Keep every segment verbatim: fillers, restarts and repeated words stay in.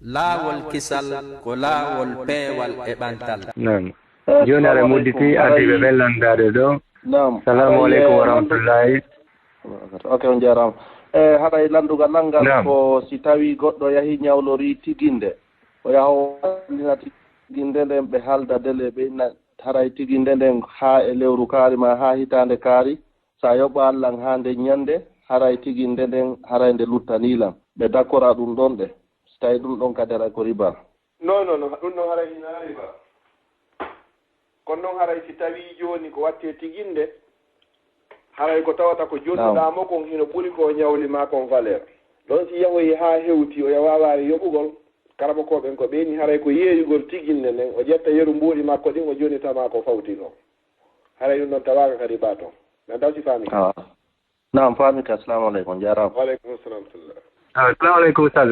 Laawol kisal ko laawol peewal e ɓantal. Naam. Eh, jooni aɗa mudditi ardiiɓe ɓen lanndaade ɗo. Naam. Salamu aleykum wa rahmatullahi. Ok, on jaaraama. E haray lanndugal ngal ko si tawii goɗɗo yahii ñawlorii tiginde, o yaha o wallina tiginde nden, ɓe haalda dele, ɓe inna haray tiginde nden haa e lewru kaari maa haa hitaande kaari, so a yoɓaali lan haa nden ñannde, haray tiginde nden, haray nde luttanii lan. Ɓe dakora ɗum ɗon ɗe, si tawii ɗum ɗon kadi haray ko riba. Non, non, non, ɗum ɗon haray hinaa riba. Kono noon haray si tawii jooni ko waɗtee tiginde, haray ko tawata ko jonnuɗaa mo kon hino ɓuri ko o ñawli maa kon valeur. Ɗon si yahoyi haa hewti o ya waawaali yoɓugol, karamokooɓe ɓen ko ɓeyni haray ko yeeyugol tiginde nden, o ƴetta yeru mbuuɗi makko ɗin, o jonnita maa ko fawti kon. Haray ɗum ɗon tawaaka ka riba ton. Mi anndaa si faami. Awa. Naam, faami ka. Assalamu aleykum. Jaaraama. Wa aleykum salam tullah. Awa, assalamu aleykum, Ustaz.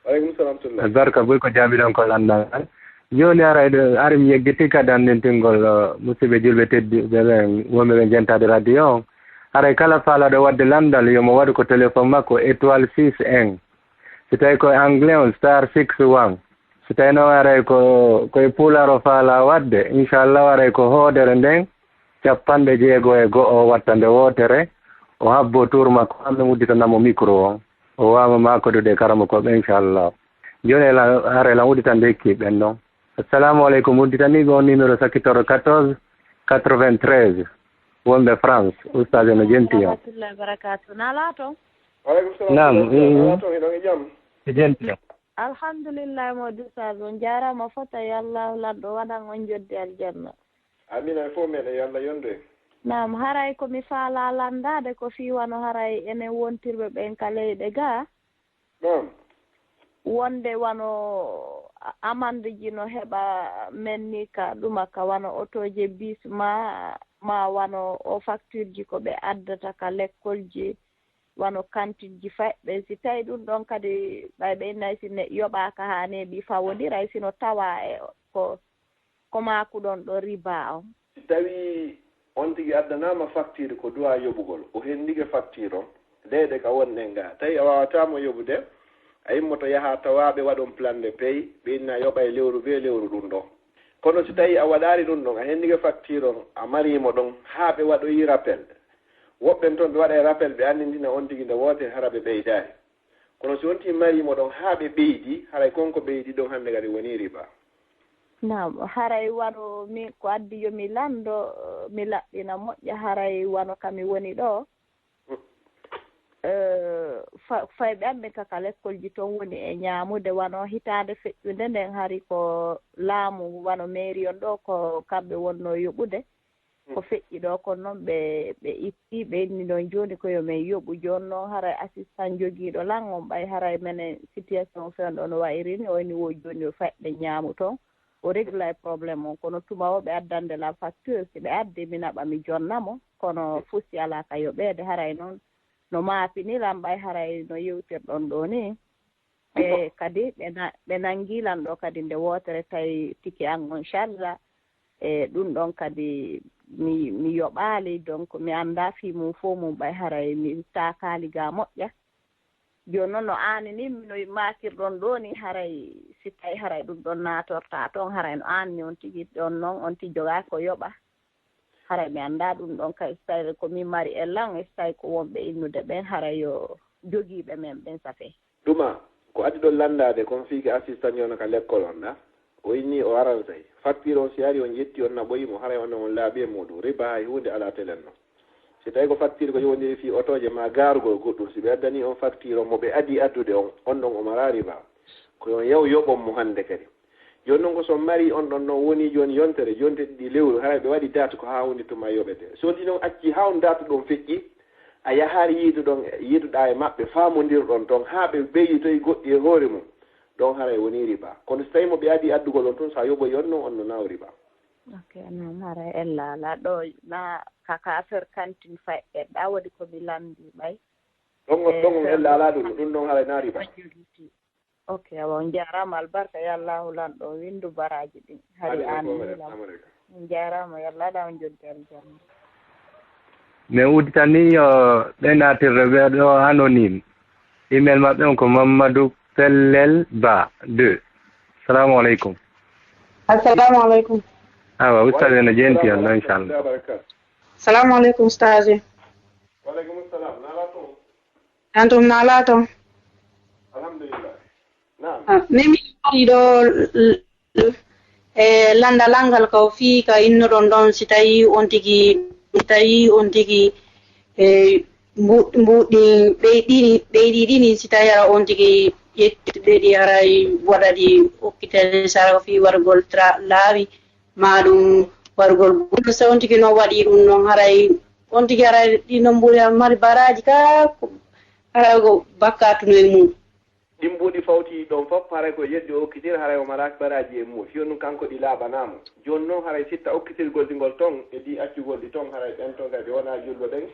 Wa aleykum salam tullah. Albarka buy ko jaabiɗon ko lanndal ngal. Jooni haray ɗo, ari mi yeggiti kadi anndintingol, uh, musidɓe julɓe tedduɓe ɓen, wonɓe ɓe jentaade radio on. Haray kala faalaaɗo waɗde lanndal, yo mo waɗu ko téléphone makko étoile six un. Si tawii ko e anglais on, star six one. Si tawii noon haray ko, ko e pulaar o faalaa waɗde, inchallah haray ko hoodere nden, cappanɗe jeego e go'o watta nde wootere, o habbo tour makko, an ɗum udditana mo micro on. O waama maa kodude karamoko ɓe, inchallah. Jooni e lan, haray lan udditande hikki ɓen ɗon. Assalamu aleykum, udditanii ɓe on numéro sakkitoro quatorze quatre-vingt-treize, wonɓe France, Ustaz no jenti on. Rahmatullahi wa barakatuh. Naalaa toon? Wa aleykum salam. Naam, naalaa toon, hiɗon e jam? E jenti on. Alhamdulillahi, Mawdi Ustaz, on jaaraama fota, yo Allahu lanɗo waɗan on joddi aljanna. Amiin, e fof meɗen, yo Allah yondu en. Naam, haray ko mi faalaa lanndaade ko fii wano haray enen wontirɓe ɓen ka leyɗe gaa. Naam. Wonde wano a-, amande ji no heɓa men ni ka ɗuma ka wano otooje bis ma, ma wano o facture ji ko ɓe addata ka lekkolji, wano kantinji fayɓe. Si tawi ɗum ɗon kadi ɓay ɓe innay si ne yoɓaaka haa neeɓi fawondiray, sino tawa e ko ko maakuɗon ɗo riba on? Si tawii on tigi addanaama facture ko duwaa yoɓugol, o henndike facture on, leyɗe ka wonɗen gaa, tawi a waawataa mo yoɓude, a immoto yahaa tawaaɓe waɗon plan de paie, ɓe inna yoɓa e lewru bee lewru ɗum ɗon. Kono si tawii a waɗaali ɗum ɗon, a henndike facture on, a marii mo ɗon, haa ɓe waɗoyi rappel. Woɓɓen ton ɓe waɗay rappel, ɓe anndintina on tigi nde wootere, hara ɓe ɓeydaali. Kono si wontii marii mo ɗon haa ɓe ɓeydi, haray kon ko ɓeydi ɗon hannde kadi wonii riba. Naam, haray wano min ko addi yo mi lanndo, mi laɓɓina moƴƴa, haray wano ka mi woni ɗo. Mm. Eh, fa-, fayɓe am ɓen ka, ka lekkolji ton woni e ñaamude, wano hitaande feƴƴunde nden hari ko laamu, wano mairie on ɗo, ko kamɓe wonnoo yoɓude. Ko feƴƴi ɗo kon noon, ɓe, ɓe itti, ɓe inni noon jooni ko yo men yoɓu. Jooni noon haray assistant jogiiɗo lan on, ɓay haray menen situation fewndo no wayri ni, o inni wo jooni yo fayɓe ñaamu toon, o régla e problème on. Kono tuma o ɓe addande lan facture, si ɓe addi mi naɓa mi jonna mo, kono fusi alaa ka yoɓeede. Haray noon no maapini lan, ɓay haray no yewtirɗon ɗo ni. E kadi ɓe na-, ɓe nanngi lan ɗo kadi nde wootere, tawi tike an on charge. E ɗum ɗon kadi mi, mi yoɓaali, donc mi anndaa fii mum fof mum, ɓay haray mi taakaali ga moƴƴa. Jooni noon no aani ni no maakirɗon ɗo ni, haray si tawi haray ɗum ɗon naatortaa toon, haray no aani ni on tigi ɗon noon, on tigi jogaa ko yoɓa. Haray mi anndaa ɗum ɗon kay, si tawi ko min mari e lan, e si tawi ko wonɓe innude ɓen, haray yo jogiiɓe men ɓen safee. Ɗuma, ko addi ɗon lanndaade kon fii ka assistant ñono ka lekkol on ɗa, o inni o aransay. Facture on si ari on ƴetti on naɓoyi mo, haray on on laaɓi e muɗum. Riba hay huunde alaa telen non. Si tawi ko facture ko yowondiri fii otooje maa gaarugol goɗɗum, si ɓe addanii on facture on mo ɓe adii addude on, on ɗon o maraa riba. Ko yo on yaw yoɓon mo hannde kadi. Jooni non ko so on marii on ɗon non wonii jooni yontere, jonte ɗiɗi lewru, haray ɓe waɗi date ko haa woni tuma yoɓetee. Si on ɗin on accii haa on date ɗon feƴƴi, a yahaali yiiduɗon, yiiduɗaa e maɓɓe, faamondirɗon ton, haa ɓe ɓeyditoyi goɗɗi e hoore mum, ɗon haray wonii riba. Kono si tawii mo ɓe adii addugol on tun, so a yoɓoyi on non, on no naaw riba. Ok, non, haray ella alaa ɗo, na ka, ka affaire cantine fayɓe ɗa waɗi ko mi lanndii ɓay. Ɗon on, ɗon on ella alaa ɗum, ɗum ɗon haray na riba. Ok, awa, on jaaraama, albarka, yo Allaahu lanɗo winndu baraaji ɗin. Hari aan ni lam. On jaaraama, yo Allah waɗan on joddi aljanna. Min udditanii yo ɓe naatirde ɓe ɗo anonyme. Email maɓɓe on ko Mamadou Pellel Ba deux. Salamu aleykum. Assalamu aleykum. Awa, ustaz ene jeenti on, non, inchallah. Salamu aleykum, ustaz. Waleykum salam. Nala toon? Antum nala toon? Alhamdulillah. Naam. Ah, min mi ɗo l- l- e landalal ngal ko fii ka innoɗon ɗon, si tawi on tigi, si tawi on tigi e mbu- mbuuɗi ɓeyɗini, ɓeyɗiɗini, si tawi ara on tigi ƴetti ɓeyɗi haray waɗa ɗi okkitani sara ko fii wargol tra- laawi, ma ɗum wargol bonus, on tigi no waɗi ɗum noon haray on tigi haray ɗi no mbuuɗi mari baraaji ka ko haray ko bakkaatu no e mum. Ɗin mbuuɗi fawti ɗon fof, haray ko yeddi o okkitiri, haray o maraaki baraaji e mum. Fiyo ɗum kanko ɗi laaɓanaama. Jooni noon haray sitta okkitirgol ɗi ngol toon, e ɗi accugol ɗi toon, haray ɓen toon kadi ɓe wonaa julɓe ɓen,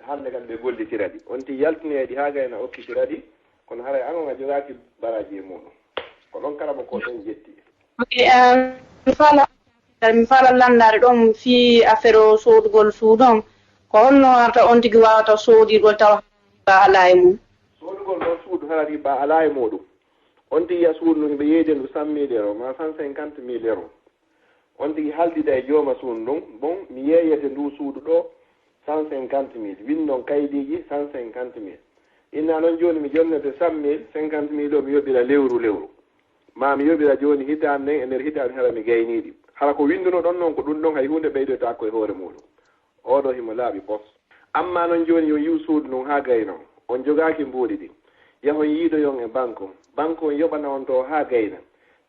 hannde kadi ɓe gollitira ɗi. On tigi yaltinoyee ɗi haa gayna okkitira ɗi, kono haray an on a jogaaki baraaji e muɗum. Ko ɗon karama ko ɗon jetti. Ok, eh, mi faala, mi faala lanndaade ɗon fii affaire o soodugol suudu on. Ko honno arta on tigi waawata soodirgol tawa riba alaa e mum? Soodugol ɗon suudu hara riba alaa e muɗum. On tigi yiya suudu ndun hiɓe yeeyde ndu cent mille euros, ma cent cinquante mille euros. On tigi haaldida e jooma suudu ndun, bon, mi yeeyete ndu suudu ɗo cent cinquante mille, winndon kaydiiji cent cinquante mille. Inna non jooni mi jonnete cent mille, cinquante mille o mi yoɓira lewru lewru. Ma mi yoɓira jooni hitaande nden, e nder hitaande hara mi gaynii ɗi. Hara ko winndunoɗon non ko ɗun ɗon, hay huunde ɓeydotaako e hoore muɗum. Oo ɗoo himo laaɓi pos. Amma non jooni yo yi'u suudu ndun haa gayno. On jogaaki mbuuɗi ɗin. Yahon yiidoyon e banque on. Banque on yoɓana on ɗoo haa gayna.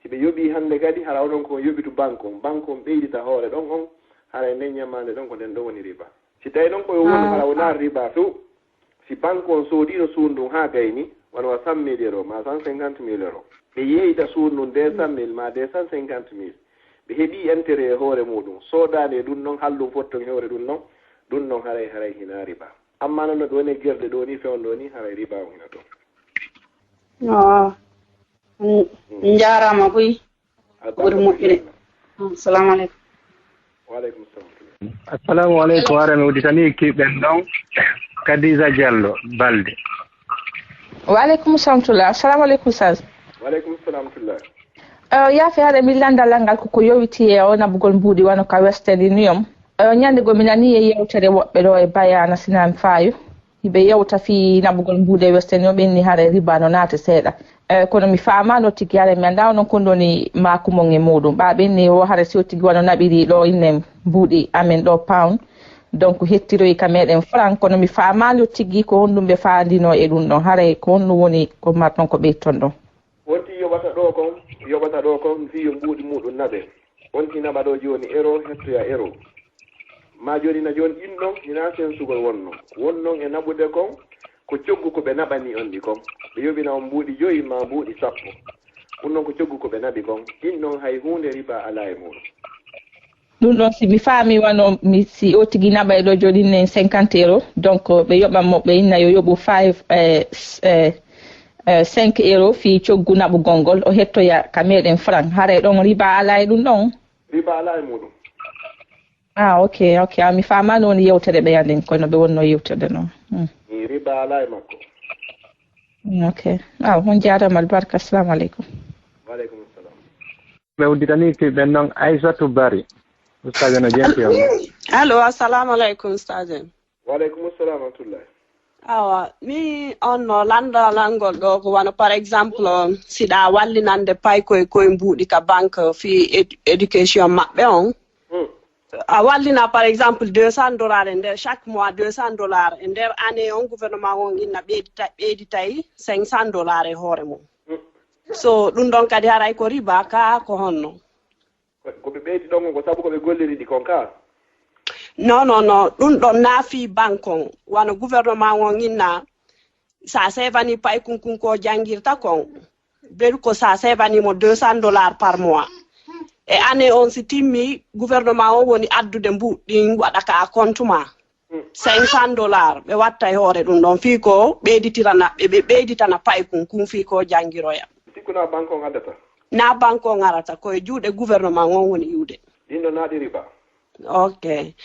Si ɓe yoɓii hannde kadi, hara onon ko on yoɓitu banque on. Banque on ɓeydita hoore ɗon on, haray nden ñamaande ɗon ko nden ɗon woni riba. Si tawi non ko yo wonu hara wonaa riba few, si banque on soodiino suudu ndun haa gayni, wano wa cent mille euros ma cent cinquante mille euros, ɓe yeeyta suudu ndun deux cent mille ma deux cent cinquante mille, ɓe heɓii intérêt e hoore muɗum, soodaani e ɗun non, hallun fotton e hoore ɗun non, ɗun non haray, haray hinaa riba. Amma non no ɓe woni e gerde ɗoo ni, fewndo ɗoo ni, haray riba on hina ton. Awa. On njaaraama buy. Ɓuri moƴƴude. Assalamu aleykum. Wa aleykum salam. Assalamu aleykum. Hara mi udditanii kiiɗɗen ɗon. Khadija Diallo Balde. Wa aleykum salam tullah. Assalamu aleykum, Saz. Wa aleykum salam tullah. Eh, yaafe, hara mi lannda lanngal ko ko yowiti e o naɓugol mbuuɗi wano ka Western Union. Eh, ñande goo mi nanii e yewtere woɓɓe ɗo e Bayaana Sinan Faayo. Hiɓe yewta fii naɓugol mbuuɗi e Western Union, ɓen ni haray riba no naati seeɗa. Eh, kono mi faamaano tigi, haray mi anndaa onon ko woni maaku mon e muɗum. Ɓaa ɓen ni o haray si o tigi wano naɓiri ɗo innen mbuuɗi amen ɗo pound, donc hettiroyi ka meɗen franc, kono mi faamaano tigi ko honɗum ɓe faandinoo e ɗum ɗon. Haray ko honɗum woni ko marɗon ko ɓeyton ɗon? Wonti yoɓata ɗo kon, yoɓata ɗo kon fii yo mbuuɗi muɗum naɓe. Wonti naɓa ɗo jooni euro, hettoya euro. Ma jooni na jooni ɗin ɗon, hinaa sensugol wonno. Ko wonnon e naɓude kon, ko coggu ko ɓe naɓani on ɗi kon. Ɓe yoɓina on mbuuɗi joyi ma mbuuɗi sappo. Ɗum ɗon ko coggu ko ɓe naɓi kon. Ɗin ɗon hay huunde riba alaa e muɗum. Ɗum ɗon, si mi faami, wano mi, si o tigi naɓay ɗo jooni nen cinquante euro, donc ɓe yoɓan mo, ɓe inna yo yoɓu five, eh, s- eh, eh, cinq euro fii coggu naɓugol ngol, o hettoya ka meɗen franc. Haray ɗon riba alaa e ɗum ɗon? Riba alaa e muɗum. Ah, ok, ok. Ah, mi faamaano woni yewtere ɓe yanden kono ɓe wonno yewtorde noon. Mm. Ni riba alaa e makko. Mm, ok. Ah, on jaaraama albarka. Assalamu aleykum. Wa aleykum salam. Ɓe udditanii ki ɓen noon Aysatu Bari. Ustaz no jenti on. Allo, assalamu aleykum, ustaz en. Wa aleykum salam wa rahmatullah. Awa, mi on no lannda lanngol ɗo ko wano, par exemple, siɗa wallinande paykoy koye mbuuɗi ka banque fii ed- éducation maɓɓe on. Hmm. A wallina, par exemple, deux cents dollars e nder, chaque mois deux cents dollars, e nder année on gouvernement on inna ɓeydita, ɓeyditay cinq cents dollars e hoore mum. Hmm. So ɗum ɗon kadi haray ko riba ka ko honno? Ko, ko ɓe ɓeydi ɗon ko sabu ko ɓe golliri ɗi kon ka? Non, non, non. Ɗum ɗon na fii banque on. Wano gouvernement on inna, sa sevani paykun kun ko jangirta kon, bel ko sa sevani mo deux cents dollars par mois. E année on si timmi, gouvernement on woni addude mbuuɗi ɗin waɗa ka compte ma. Hmm. Cinq cents dollars ɓe watta e hoore ɗum ɗon fii ko ɓeyditirana, ɓe, ɓe ɓeyditana paykun kun fii ko jangiroya. Sikku na banque on addata? Na banque on arata, ko e juuɗe gouvernement on woni iwde. Ɗin ɗon na ɗi riba? Ok.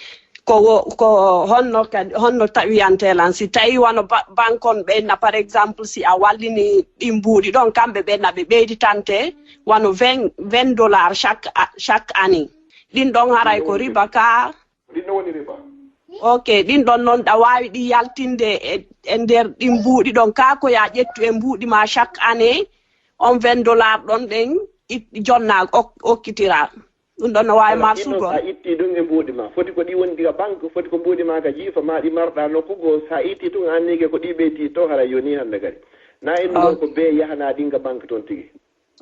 Ko wo-, ko honno kadi, honno tawiyante lan? Si tawi wano ba-, banque on ɓenna, par exemple, si a wallini ɗin mbuuɗi ɗon, kamɓe ɓenna ɓe ɓeyditante wano vingt, vingt dollars chaque a-, chaque année. Ɗin ɗon haray ko riba ka? Ɗin ɗon woni riba. Ok, ɗin ɗon non ɗa waawi ɗi yaltinde e, e nder ɗin mbuuɗi ɗon, ka ko ya ƴettu e mbuuɗi ma chaque année, on vingt dollars ɗon ɗen it-, jonna ok-, okkitira. Ɗum ɗon no waawi Voilà, ɗin ɗon marsugol. A itti ɗum e mbuuɗi ma. Foti ko ɗi woni diga banque, foti ko mbuuɗi ma ka jiifa ma ɗi marɗa nokku goo. So a itti tun, a annike ko ɗi ɓeyditi to, hara yoni hannde kadi. Na en ɗum Ok. ko be yahana ɗin ka banque ton tigi.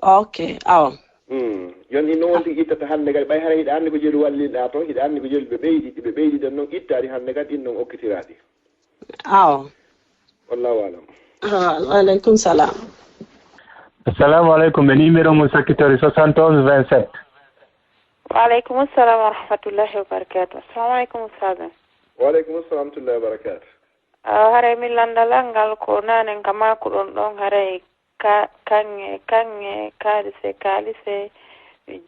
Ok, awa. Mm. Yon ɗin non won tigi ittata hannde kadi. Ɓay hara hiɗa anndi ko jelu wallinɗa to, hiɗa anndi ko jelu ɓe ɓeydi, ɓe ɓeydi ɗon non ittaɗi hannde kadi ɗin non okkitiraɗi. Awa. Wallahu alam. Ah, wa alaikum salam. Assalamu alaikum. Ɓe numéro mo sakkitori soixante-onze vingt-sept. Wa alaikum assalam wa rahmatullahi wa barakatuh. Assalamu alaikum, Ustaz. Wa alaikum assalam wa rahmatullahi wa barakatuh. Ah, haray min lannda lanngal ko nanen ka maakuɗon ɗon, haray ka-, kaŋŋe, kaŋŋe, kaalise, kaalise,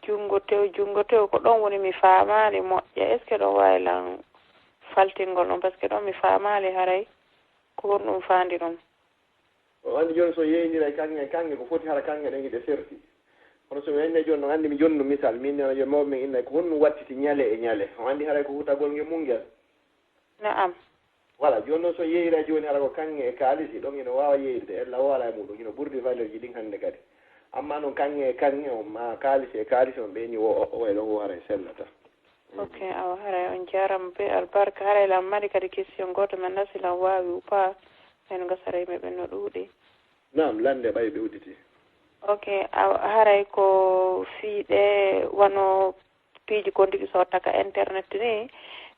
junngo tew, junngo tew, ko ɗon woni mi faamaali moƴƴa. Est-ce que ɗon waawi lan faltingol ɗum? Parce que ɗon mi faamaali haray ko honɗum faandiron. O anndi jooni so yeeyndira e kaŋŋe, kaŋŋe ko foti hara kaŋŋe ɗen hiɗe serti. Kono so mi anndi jooni, no anndi mi jooni no misal, min nana yo mawɓe men inna ko honɗum wattiti ñale e ñale. O anndi haray ko hutagol nge mun ngel. Na'am. Voilà, jooni noon so yeeyira jooni hara ko kaŋŋe e kaalisi, ɗon hino waawa yeeyirde, ella o alaa e muɗum, hino ɓurdi valeur ji ɗin hannde kadi. Amma noon kaŋŋe e kaŋŋe on, ma kaalisi e kaalisi on, ɓe ni wo, o, o, e ɗon o haray sellata. Ok, awa haray on jaarama be albarka. Haray lan mari kadi question gooto, men na si lan waawi ou pas, men gasa rewi men ɓen no ɗuuɗi. Naam, lande ɓay ɓe udditi. Ok, awa haray ko fii ɗe wano piiji kon tigi sotta ka internet ni,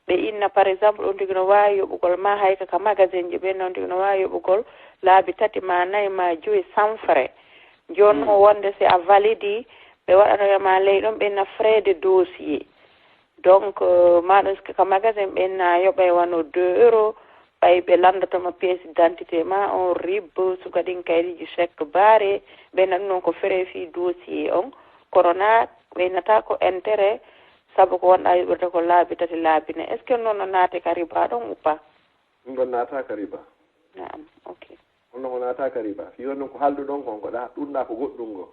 ɓe inna par exemple on tigi no waawi yoɓugol ma hay ka, ka magasin ji ɓen on tigi no waawi yoɓugol laabi tati ma nayi ma joyi sans frais. Jooni Mm. o wonde si a validi, ɓe waɗanoya ma ley ɗon ɓe inna frais de dossier. Donc, euh, ma ɗum ka magasin ɓe na yoɓay wano deux euros, ɓay ɓe lanndotoma pièce d'identité ma on, rib, suka ɗin kaydiiji chèque barré, ɓe na ɗum non ko frais fii dossier on. Kono na ɓe nata ko intérêt, sabu ko wonɗa yoɓirde ko laabi tati laabi nayi. Est-ce que noon no naate ka riba ɗon ou pas? Ɗum ɗon naata ka riba. Naam, ok. Ɗum ɗon o naata ka riba. Fii on ɗon ko haalduɗon kon, ko ɗa, ɗum ɗa ko goɗɗum ngo.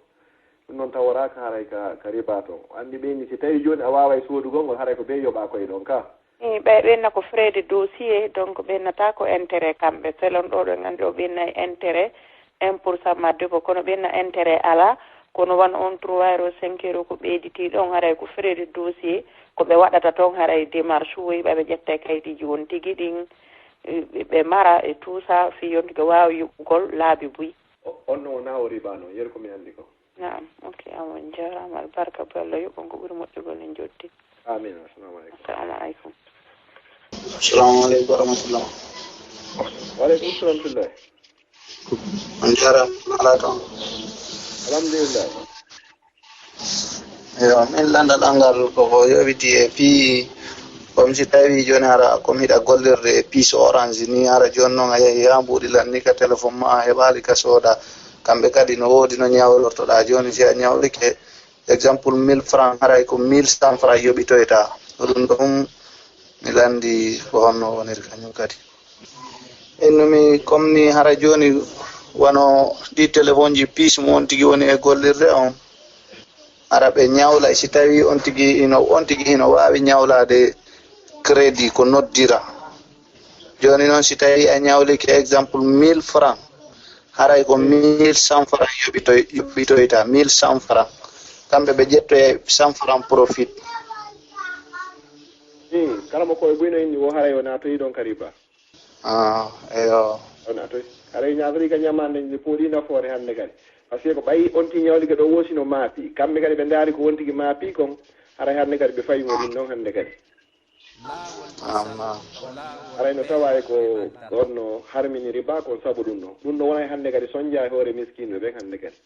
Ɗum ɗon taworaaka haray ka, ka riba ton. O anndi ɓe ni si tawi jooni a waaway soodugol ngol, haray ko ɓe yoɓa koye ɗon ka. Ii, ɓe, ɓe na ko frais de dossier, donc ɓe nata ko intérêt kamɓe. Selon ɗo ɗon anndi o ɓe na intérêt un pour cent ma deux pour cent, kono ɓe na intérêt ala. Kono wan on trois euros, cinq euros ko ɓeyditi ɗon, haray ko frais de dossier, ko ɓe waɗata ton, haray démarche woyi, ɓe ɓe ƴetta e kaydiiji won tigi ɗin, ɓe mara e tout ça, fii yontude waawa yuɓɓugol laabi buy. O-, on no wona o riba non, yeru ko mi anndi ko. Naam, ok, awa on jaaraama, albarka, bo Allah yuɓɓon ko ɓuri moƴƴugol en joddi. Amin, assalamu alaikum. Assalamu alaikum. Assalamu alaikum wa rahmatullah. Wa alaikum salam tullah. On jaaraama, ala ton. Alhamdulillah. Yo, min lannda ɗanngal ko ko yoɓiti e fii, comme si tawi jooni hara, comme hiɗa gollirde e piis Orange ni, hara jooni noon a yahi haa mbuuɗi lan ni ka téléphone ma, a heɓaali ka sooda. Kamɓe kadi no woodi no ñawlortoɗaa jooni, si a ñawlike, exemple mille francs, haray ko mille cent francs yoɓitoyta. Ko ɗum ɗon mi lanndi ko honno woniri kañum kadi. Innumi comme ni hara jooni wano ɗi téléphone ji piis mo on tigi woni e gollirde on. Hara ɓe ñawla, si tawi on tigi hino, on tigi hino waawi ñawlaade crédit ko noddira. Jooni noon si tawi a ñawlike exemple mille francs, haray ko mille cent francs yoɓitoy-, yoɓitoyta, mille cent francs. Kamɓe ɓe ƴettoye cent francs profit. Ii, kala mo koye buy no inni wo haray o naatoyi ɗon ka riba. Ah, eyo. O naatoyi. Haray ñaafari ka ñamaande ni pooɗi nafoore hannde kadi. Parce que ko ɓayi on ti ñawlike ɗo woosi no maapi. Kamɓe kadi ɓe ndaari ko wontigi maapi kon, haray hannde kadi ɓe fayi mo ɗin noon hannde kadi. Amma. Haray no tawa e ko on no harmini riba kon sabu ɗum no. Ɗum no wona e hannde kadi sonja e hoore miskinɓe ɓen hannde kadi.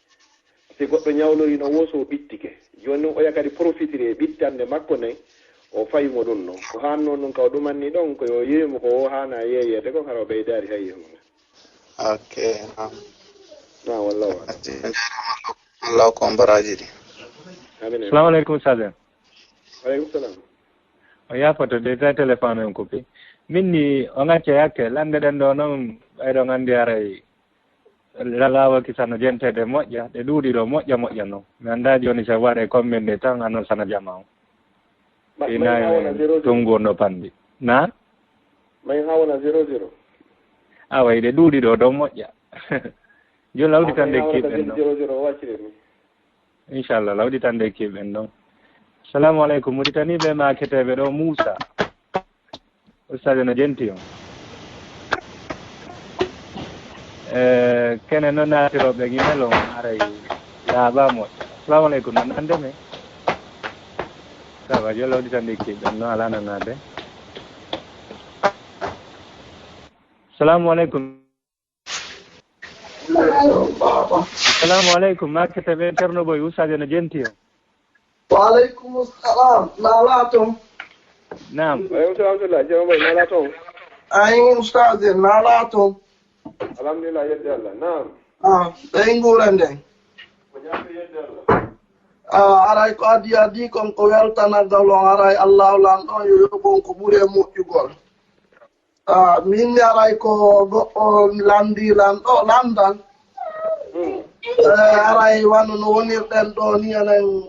Si goɗɗo ñawlori no woo so ɓittike. Jooni noon oya kadi profitiri e ɓittande makko nden, o fayi mo ɗum noon. Ko haannoo ɗum ka o ɗumanni ɗon, ko yo yeeyu mo ko woo haanaa yeeyeede kon, hara o ɓeydaari hay yeeyu mo. Ok, naam. Naam, wallahu a'lam. Ati, njaaraama Allah, Allah ko on baraaji ɗi. Amin, amin. Salamu aleykum, Sadio. Wa aleykum salam. O yaafoto de, ta téléphone on coupé. Min ni, on acca yakke, lande ɗen ɗo non, ɓayɗon andi haray, lalawa kisano jenteede moƴƴa, ɗe ɗuuɗi ɗo moƴƴa moƴƴa non. Mi anda jooni si a waɗay combien de temps, anon sana jama on. Ma-, Ina may ha wona zéro zéro. Tungu on no pandi. Na? May ha wona zéro zéro. Awa, ɗe ɗuuɗi ɗo, ɗo moƴƴa. Jooni lawdi tan de kiɓen non. Zéro zéro, o waccire mi. Inchallah, lawdi tan de kiɓen ɗon. Salamu aleykum, Muritani ɓe ma keteɓe ɗo Moussa. Ustaz no jenti on. Eh, kene no naatiroɓe gimel on aray laaɓa moƴƴa. Salamu aleykum, no nande me? Ça va, yo lawdi tan de kiɓen ɗon, ala no naade. Salamu aleykum. Salamu aleykum, ma keteɓe Ceerno Boy, Ustaz no jenti on. Wa aleykum salam, na laaton? Naam. Wa aleykum salam, Ceerno Boy, na laaton? Ay, Ustaz, na laaton? Alhamdulillah, yedde Allah, naam. Ah, ɓe nguura nden. Ko jaɓɓe yedde Allah. Ah, aray ko adi adi kon ko weltanagal on, aray Allahu lan ɗon yo yoɓon ko ɓuri e moƴƴugol. Ah, min mi aray ko goɗɗo landi lan ɗo, landan. Eh, aray wano no wonirɗen ɗo ni enen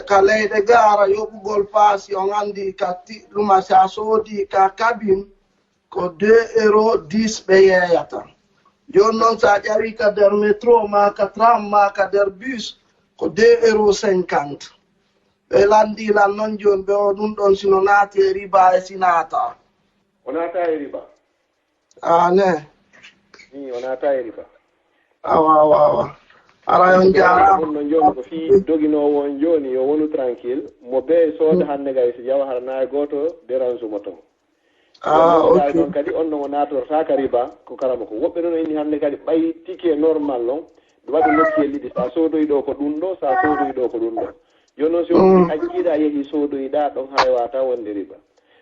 ka leyɗe ga ara yoɓugol paasi, on andi ka ti-, ɗuma si a soodi ka cabine, ko deux euro dix ɓe yeeyata. Jooni noon si a ƴawi ka nder métro, ma ka tram, ma ka nder bus, ko deux euro cinquante. Ɓe landi lan noon jooni, ɓe o ɗum ɗon sino naati e riba e si naata. O naata e riba? Ah, ne. Ni o naata e riba. Awa, awa, awa. Ara on jaaraama. On no jooni ko fii doginoowo on jooni, yo wonu tranquille. Mo bee sooda hannde kadi, so jawa hara nayi gooto, dérange mo toon. Ah, ok. Ɗon kadi on no o naatortaa ka riba, ko karama ko. Woɓɓe noon o inni hannde kadi ɓay ticket normal on, waɗi nokkiyel ɗiɗi, so a soodoyi ɗo ko ɗum ɗo, so a soodoyi ɗo ko ɗum ɗo. Jooni noon si on acciiɗa yehi soodoyiɗa ɗon, haray wata wonde riba.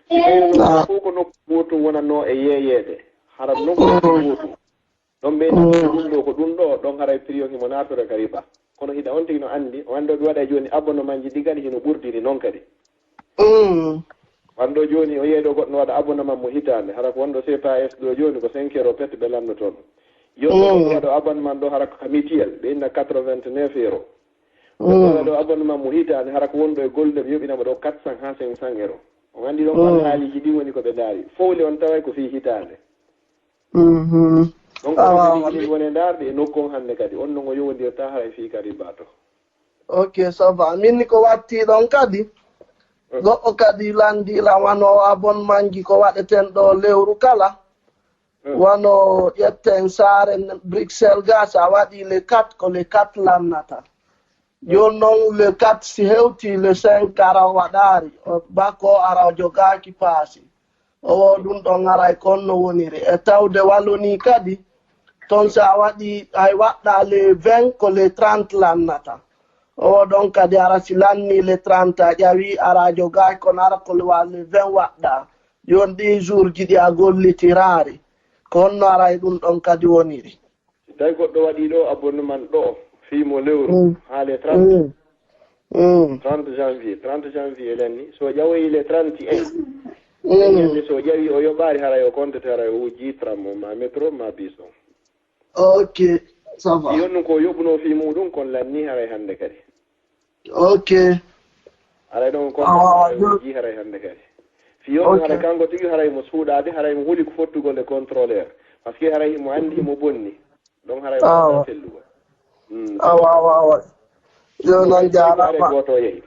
Si ɓayri noon fof ko nokku gootum wonatnoo e yeeyeede, hara noon ko nokku gootum. Ɗon ɓe nattata ɗum ɗo ko ɗum ɗo, ɗon haray prix on himo naatore ka riba. Kono hiɗa on tigi no anndi, o anndi o waɗa jooni abonnement ji ɗi kadi hino ɓurdiri noon kadi. Wano ɗo jooni o yeeyi ɗo goɗɗo no waɗa abonnement mo hitaande, hara ko wonɗo C P A S ɗo jooni ko cinq euro pet ɓe lanndotoo ɗum. Yo ɗo waɗo abonnement ɗo hara ko ka mutuelle, ɓe inna quatre-vingt-neuf euro. Yo ɗo waɗo abonnement mo hitaande, hara ko wonɗo e golde ɓe yoɓina mo ɗo quatre cents haa cinq cents euro. On anndi ɗon ko alhaaliji ɗi woni ko ɓe ndaari. Fowle on taway ko fii hitaande. Mhm. Ɗon ko ɗum kadi woni ndaarde e nokku on hannde kadi. On non o yowondirta haray fii ka riba to. Ok, ça va. Min ni ko watti ɗon kadi. Goɗɗo kadi landi lan wano abonnement ji ko waɗeten ɗo lewru kala. Wano ƴetten saare Bruxelles ga, so a waɗi le quatre, ko le quatre lannata. Jooni noon le quatre si hewti le cinq ara o waɗaari, o bako ara o jogaaki paasi. O wo ɗum ɗon aray ko on no woniri. E tawde Wallonie kadi, toon so a waɗi, hay waɗɗa le vingt ko le trente lannata. O wo ɗon kadi ara si lanni le trente a ƴawi ara a jogaaki kono ara ko le wa le vingt waɗɗa. Jooni ɗi jour ji ɗi a gollitiraari. Ko honno aray ɗum ɗon kadi woniri? Si tawi goɗɗo waɗii ɗo abonnement ɗo fii mo lewru haa le trente, trente janvier, trente janvier lenni, so ƴawoyi le trente et un, lenni so ƴawi o yoɓaari haray o compte te haray o wujji tram o ma métro ma bus on. Ok, ça va. Si on ɗum ko yoɓunoo fii muɗum kon lanni haray hannde kadi. Ok. Aray ɗon kon awa, aray o jii haray hannde kadi. Si yo ɗum haray kanko tigi haray mo suuɗaade, haray mo huli ko fottugol e contrôleur. Parce que haray mo anndi mo bonni. Ɗon haray wata fellugol. Mm. Awa, awa, awa. Yo non jaaraama. Gooto yehi.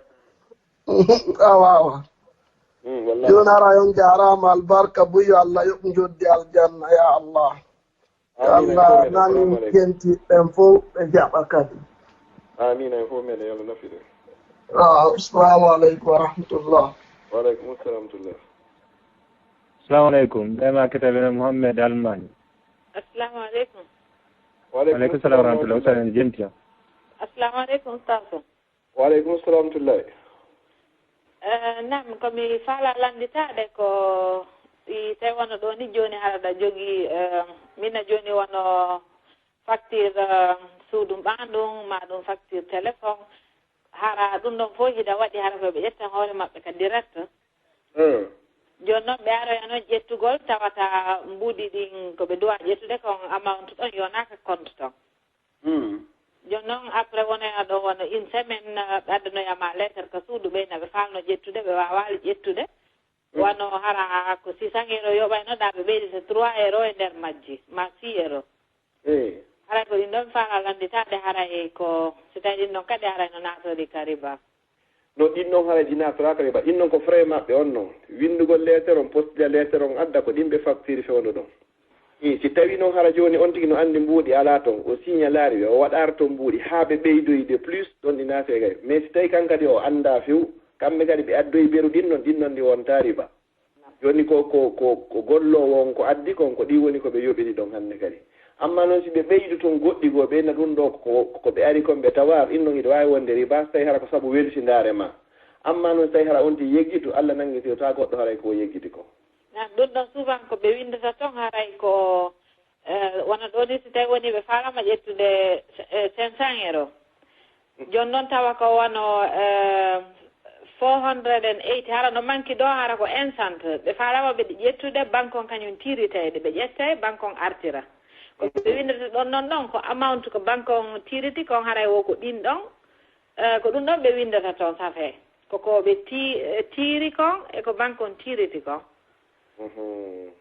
Awa, awa. Mm, wallahi. Yo nara on jaaraama albarka buy yo Allah yoɓ njoddi aljanna ya Allah. Yo Allah nani jentiɓɓen fof ɓe jaɓa kadi. Amin, en fof meɗen, yo Allah nafiɗen. Ah, assalamu aleykum wa rahmatullah. Wa aleykum assalam wa rahmatullah. Assalamu aleykum. Ɓe ma ketaɓe no Mohammed Almani. Assalamu aleykum. Wa aleykum salam wa rahmatullah. Ustaz en jenti on. Assalamu aleykum, Ustaz. Wa aleykum salam wa rahmatullah. Eh, nam, ko mi faala lannditaade ko, i, tawi wano ɗo ni jooni hara ɗa jogii, eh, mina jooni wano facture, eh, suudu mbaandu, ma ɗum facture téléphone. Hara ɗum ɗon fof hiɗa waɗi hara ko ɓe ƴettan hoore maɓɓe ka direct. Hmm. Jooni noon ɓe aroya noon ƴettugol, tawata mbuuɗi ɗin ko ɓe duwa ƴettude kon amount ɗon yonaaka compte ton. Hmm. Jooni noon après wonaya ɗo wona une semaine, eh, ɓe addanoya ma lettre ka suudu ɓe, na ɓe faalno ƴettude, ɓe waawaali ƴettude. Hmm. Wano hara ko six cents euro yoɓayno ɗa, ɓe ɓeydita trois euro e nder majji, ma six euro. Eh. Haray ko ɗin ɗon faala lannditaade, haray ko, si tawi ɗin ɗon kadi haray no naatodi ka riba. No, ɗin ɗon haray ɗi naatoraaka riba. Ɗin ɗon ko frais maɓɓe on non. Winndugol leeter on, postida leeter on, adda ko ɗin ɓe facture fewndo ɗon. I, si tawi noon hara jooni on tigi no anndi mbuuɗi alaa ton, o signalari ɓe, o waɗaara ton mbuuɗi haa ɓe ɓeydoyi de plus, ɗon ɗi naate kadi. Mais si tawi kan kadi o anndaa few, kamɓe kadi ɓe addoyi beru ɗin ɗon, ɗin ɗon ɗi wontaa riba. Jooni ko, ko, ko, ko golloowo on ko addi kon, ko ɗi woni ko ɓe yoɓiri ɗon hannde kadi. Amma noon si ɓe ɓeydu ton goɗɗi goo, ɓeyna ɗum ɗo ko, ko ɓe ari kon ɓe tawaar, ɗin ɗon hiɗa waawi wonde riba, so tawi hara ko sabu welsindaare ma. Amma noon si tawi hara on tigi yeggitu, Allah nanngitirtaa goɗɗo haray ko o yeggiti ko. Naam, ɗum ɗon souvent ko ɓe winndata ton haray ko, eh, wona ɗo ni si tawi woni ɓe faalama ƴettude, eh, cinq cents euro. Jooni noon tawa ko wano, eh, four hundred and eighty, hara no manki ɗo, hara ko un cent. Ɓe faalama ɓe ƴettude, banque on kañum tiritayde, ɓe ƴettay, banque on artira. Ko ɓe winndata ɗon noon ɗon, ko amount ko banque on tiriti kon, haray wo ko ɗin ɗon, eh, ko ɗum ɗon ɓe winndata ton safe. Ko ko ɓe ti-, eh, tiiri kon, e ko banque on tiriti kon. Mhm.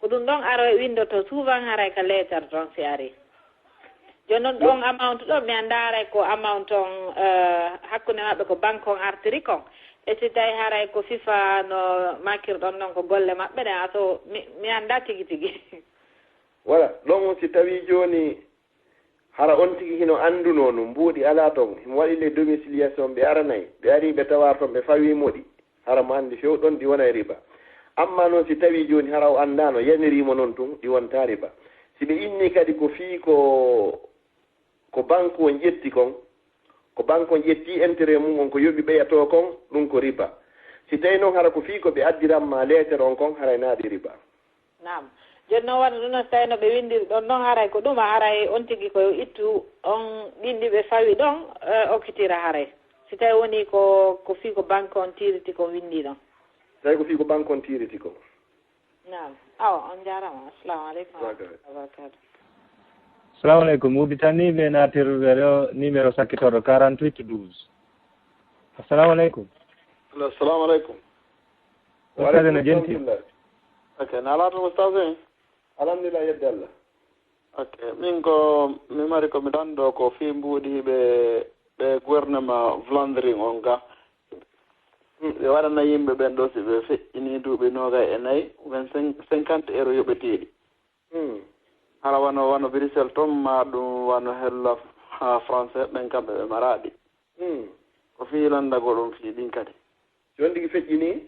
Ko ɗum ɗon aroy winndoto souvent haray ka leetar ton si ari. Jooni noon ɗon amount ɗo, mi anndaa haray ko amount on, eh, hakkunde maɓɓe ko banque on artiri kon. E si tawi haray ko fifa no makirɗon noon ko golle maɓɓe ɗen, aso mi, mi anndaa tigi tigi. Voilà, ɗon si tawi jooni hara on tigi hino anndunoo no mbuuɗi alaa ton, himo waɗi le domiciliation, ɓe aranay, ɓe arii ɓe tawaar ton, ɓe fawii mo ɗi. Hara mo anndi few ɗon ɗi wonay riba. Amma noon si tawii jooni hara o anndaano, yanirii mo noon tun, ɗi wontaa riba. Si ɓe inni kadi ko fii ko, ko banque on ƴetti kon, ko banque on ƴetti intérêt mum on, ko yoɓi ɓeyatoo kon, ɗum ko riba. Si tawii noon hara ko fii ko ɓe addiran ma leetere on kon, haray naa ɗi riba. Naam. Jooni noon wano ɗum noon, si tawii no ɓe winndiri ɗon noon, haray ko ɗuma, haray on tigi ko yo ittu on ɗin ɗi ɓe fawi ɗon, eh, okkitira haray. Si tawii woni ko, ko fii ko banque on tiiriti ko winndii ɗon. Tawi ko fii ko banque on tiiriti ko. Naam. Awa, on jaaraama. Assalamu aleykum wa rahmatullahi wa barakatuh. Assalamu aleykum. Udditanii ɓe naatirɓe ɗo numéro sakkitooɗo quarante-huit douze. Assalamu aleykum. Allo, assalamu aleykum. Ustaz no jenti? Ok, na alaa toon ustaz en? Alhamdulillah, yedde Allah. Ok, min ko, mi mari ko mi lanndo ko fii mbuuɗi ɓe, ɓe gouvernement Flandrin on ga. Hmm. Ɓe waɗana yimɓe ɓen ɗo si ɓe feƴƴini duuɓi noogay e nayi, vingt-cinq, cinquante euro yoɓeteeɗi. Hmm. Hara wano, wano Bruxelles toon, ma ɗum wano hella ha français ɓen kamɓe ɓe maraaɗi. Hmm. Ko fii lanndagol on fii ɗin kadi. Si on tigi feƴƴini?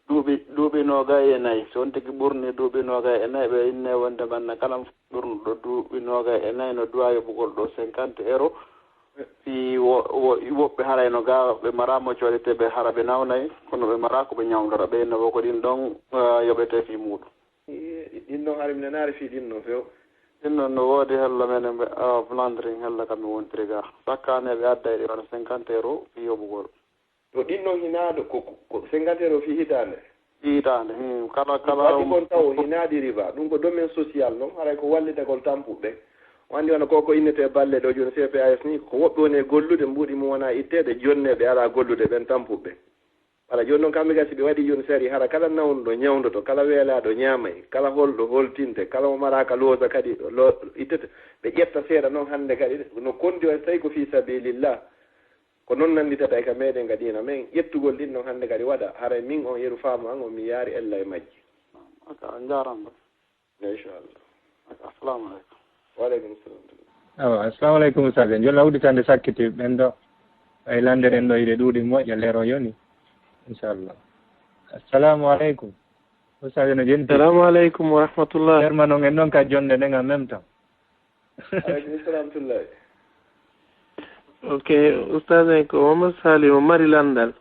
Duuɓi, duuɓi noogay e nayi. Si on tigi ɓurni duuɓi noogay e nayi, ɓe inne wonde manna kala ɓurnuɗo duuɓi noogay e nayi no duwa yoɓugol ɗo cinquante euro. Fii wo-, wo-, woɓɓe haray no ga ɓe maraa mo coodete ɓe hara ɓe nawnay, kono ɓe maraa ko ɓe ñawndora. Ɓe inne wo ko ɗin ɗon, ah, yoɓete fii muuɗum. Ɗin ɗon hari mi nanaari fii ɗin non few. Ɗin non no woodi hella menen ɓe, ah, Flandrin hella kam mi wontiri ga. Sakkaane ɓe adday ɗi wano cinquante euro fii yoɓugol. To ɗin non hinaa ɗo ko, ko, ko cinquante euro fii hitaande? Fii hitaande, hmm, kala, kala. Waɗi kon taw hinaa ɗi riba. Ɗum ko domaine social non, haray ko wallitagol tampuɓe. O anndi wano ko, ko innete balle ɗo jooni C P A S ni, ko woɓɓe woni e gollude, mbuuɗi mum wona itteede, jonne ɓe alaa gollude ɓen tampuɓe. Wala jooni noon kamɓe kadi si ɓe waɗi jooni sari hara kala nawnuɗo ñawndoto, kala weelaaɗo ñaamay, kala holɗo holtinte, kala mo maraaka loosa kadi lo-, ittete. Ɓe ƴetta seeɗa noon hannde kadi no kondi waɗi tawi ko fii sabilillah. Ko noon nannditata e ka meeɗen ka diina men, ƴettugol ɗin noon hannde kadi waɗa, haray min on yeru faamu an on mi yaari ella e majji. Ok, on njaaraama. Inchallah. Ok, assalamu aleykum. Wa aleykum salam. Awa, assalamu aleykum, Ustaz. En jolna udditande sakkiti ɓen ɗo. Ay lande ɗen ɗo hiɗe ɗuuɗi moƴƴa, leero yoni. Inchallah. Assalamu aleykum. Ustaz no jenti. Assalamu aleykum wa rahmatullah. Ferma noon en noon ka jonde nden en même temps. Aleykum salam wa rahmatullah. Ok, Ustaz en ko Mohamed Sali mo mari landal.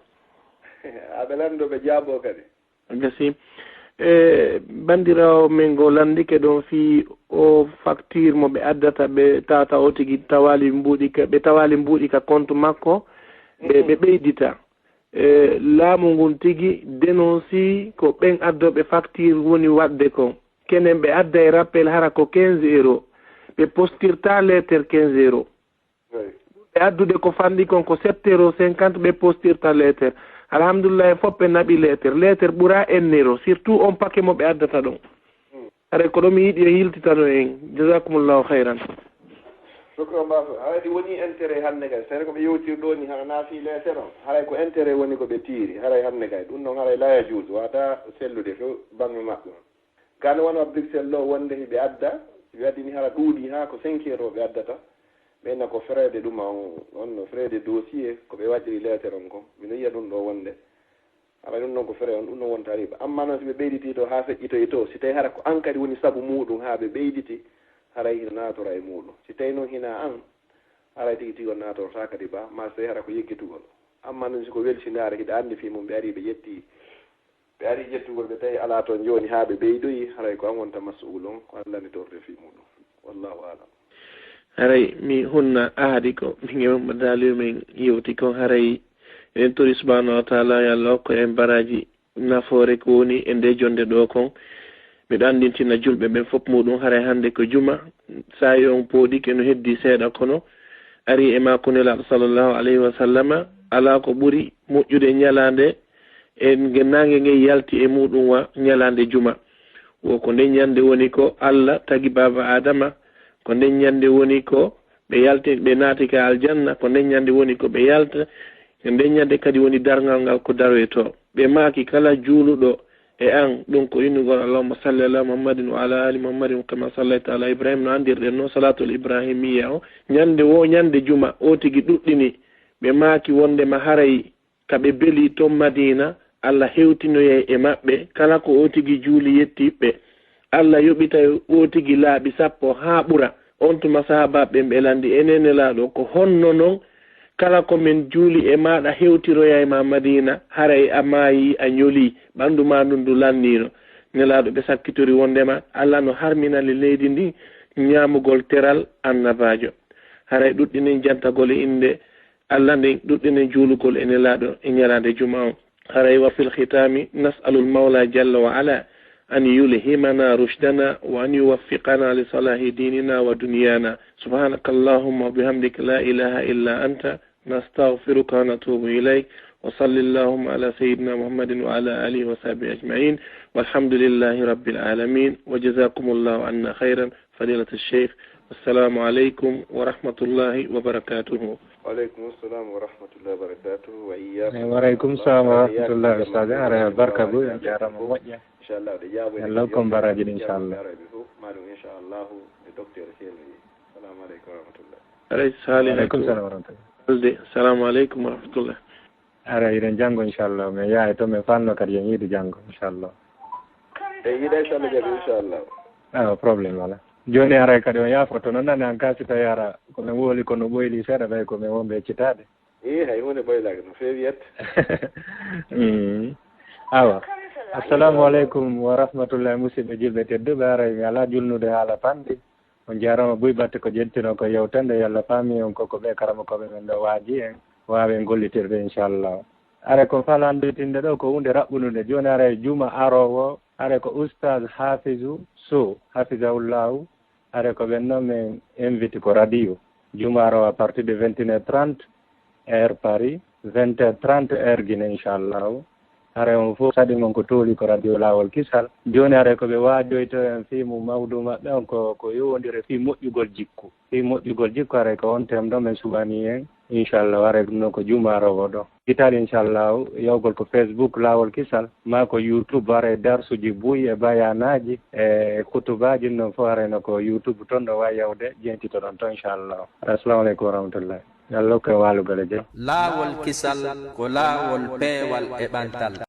Aɓe lando ɓe jaabo kadi. Gasi. E, banndiraawo men ngo lanndike ɗon fii o facture mo ɓe addata, ɓe tawata o tigi tawaali mbuuɗi ka, ɓe tawaali mbuuɗi ka compte makko, ɓe, ɓe ɓeydita. E, laamu ngun tigi dénonci ko ɓen addooɓe facture woni waɗde kon. Kenen ɓe adda e rappel hara ko quinze euros. Ɓe postirta letter quinze euros. Ɓe addude ko fanɗi kon ko sept euros cinquante ɓe postirta letter. Alhamdulillah, en fof ɓe naɓi letter. Letter ɓura un euro, surtout on paquet mo ɓe addata ɗon. Haray ko ɗo mi yiɗi e yiltitano en. Jazakumullahu khairan. Shukran ba. Haray ɗi woni intérêt hannde kay. Sere ko ɓe yewtir ɗo ni hana nafi letter on. Haray ko intérêt woni ko ɓe tiiri. Haray hannde kay. Ɗum ɗon haray la yajuuz. Wata sellude few baŋŋe maɓɓe on. Gano wano Bruxelles ɗo wonde hiɓe adda, hiɓe addini hara ɗuuɗi ha ko cinq euros ɓe addata. Ɓe inna ko frais de ɗum on, on no frais de dossier ko ɓe waɗiri letter on ko. Miɗo yiya ɗum ɗo wonde. Hara ɗum ɗon ko frais on, ɗum ɗon wonta riba. Amma noon si ɓe ɓeyditi to ha feƴƴitoye to, si tawi hara ko an kadi woni sabu muɗum ha ɓe ɓeyditi, haray hino natora e muɗum. Si tawi noon hina an, haray tigi tigi on natorta kadi ba, ma si tawi hara ko yeggitugol. Amma noon si ko welsindaare, hiɗa andi fii mum ɓe ari ɓe ƴetti, ɓe ari ƴettugol ɓe tawi alaa toon jooni haa ɓe ɓeydoyi, haray ko an wonta mas'uul on, ko an landitorte fii muɗum. Wallahu a'lam. Haray mi hunna ahadi ko ɓinngel mum daali men yewti kon, haray eɗen tori subhanahu wa taala yo Allah hokku en baraaji nafoore ko woni e nde jonde ɗo kon. Miɗo anndintina julɓe ɓen fof muɗum, haray hannde ko juma, saa'i on pooɗike no heddi seeɗa, kono ari e makko Nelaaɗo sallallahu alayhi wa sallama, alaa ko ɓuri moƴƴude ñalaande e nge naange ngen yalti e muɗum wa ñalaande juma. Wo ko nden ñande woni ko Allah tagi baaba Aadama, ko nden ñande woni ko ɓe yalti, ɓe naati ka aljanna, ko nden ñande woni ko ɓe yalta, ko nden ñande kadi woni darngal ngal ko daroytoo. Ɓe maaki, kala juuluɗo e an, ɗum ko innugol Allahumma salli ala Muhammadin wa ala ali Muhammadin kama sallayta ala Ibrahim, no anndirɗen no salaatul ibrahimiyya o. Ñande wo ñande juma, o tigi ɗuɗɗini. Ɓe maaki wondema haray ka ɓe beli ton Madiina, Allah hewtinoyay e maɓɓe, kala ko o tigi juuli yettiɓe. Allah yoɓitay o tigi laaɓi sappo haa ɓura. On tuma sahaabaaɓe ɓen ɓe lanndi, enen Nelaaɗo, ko honno non kala ko men juuli e maaɗa hewtiroyay ma Madiina, haray a maayii, a ñolii, ɓanndu maa ndun du lanniino? Nelaaɗo, ɓe sakkitori wondema Allah no harminani leydi ndin ñaamugol teral Annabaajo. Haray ɗuɗɗinen jantagol e innde Allah nden, ɗuɗɗinen juulugol e Nelaaɗo e ñalaande juma on. Haray, wa fil khitami nas'alul mawla jalla wa ala an yulhimana rushdana wa an yuwaffiqana li salahi dinina wa dunyana. Subhanaka Allahumma wa bihamdika, la ilaha illa anta, nastaghfiruka wa natubu ilayk. Wa salli Allahumma ala sayyidina Muhammadin wa ala alihi wa sahbihi ajma'in. Walhamdulillahi rabbil alamin. Wa jazakumullahu anna khairan. Fadilatu Sheikh, assalamu aleykum wa rahmatullahi wa barakatuhu. Wa aleykum assalam wa rahmatullahi wa barakatuhu. Wa iyyakum. Eyi, wa aleykum salam wa rahmatullahi wa barakatuhu. Ustaz, aray barka boy, on jarama moƴƴa. Inchallah, ɗe jaabo. Yalla ko mbaraji ɗi, inchallah. Aray ɓe fof, maɗum inchallah, e docteur Seno. Assalamu aleykum wa rahmatullah. Aray Salih. Wa aleykum salam wa rahmatullah. Alde, assalamu aleykum wa rahmatullah. Ara hiɗen janngo inchallah, min yaha e to min fanno kadi yen yiidu janngo inchallah. Eyi, yiɗa inchallah jaɓi inchallah. Awa, problème alaa. Jooni haray kadi on yaafo to non nani an kaa si tawi hara ko min wooli ko no ɓoyli seeɗa ɓay ko min wonɓe e citaade. Ii, hay huunde ɓoylaaki no feewi yette. Awa. Assalamu aleykum wa rahmatullahi, musidɓe julɓe tedduɓe, haray mi alaa julnude haala panɗi. On jaaraama buy batte ko jentino ko yewtande, yalla faami on ko ko ɓee karamokooɓe men ɗo waaji en waawi en gollitirde inchallah. Are ko falanditinde ɗo ko huunde raɓɓununde, jooni are juma aroowo, are ko Oustaz Hafizou Sow, hafizahullahu, are ko ɓen noon men invite ko radio, juma aroowo à partir de vingt et une heures trente, heure Paris, vingt heures trente heure Guinée inchallahu. Haray on fof saɗi mon ko tooli ko radio Laawol Kisal. Jooni haray ko ɓe waajoyto en fii mum mawdu maɓɓe on ko ko yowondire fii moƴƴugol jikku. Fii moƴƴugol jikku haray ko on tem ɗo men suɓanii en. Inchallah haray ɗum ɗon ko juma aroowo ɗo. Itaali inchallahu yawgol ko Facebook Laawol Kisal maa ko YouTube haray darsuji buy e bayaanaaji e khutubaaji ɗum ɗon fof haray no ko YouTube ton ɗo waawi yawde jeentito ɗon to inchallahu. Haray assalamu aleykum wa rahmatullahi. Yo Allah hokku en waalugol e jam. Laawol kisal ko laawol peewal e ɓantal.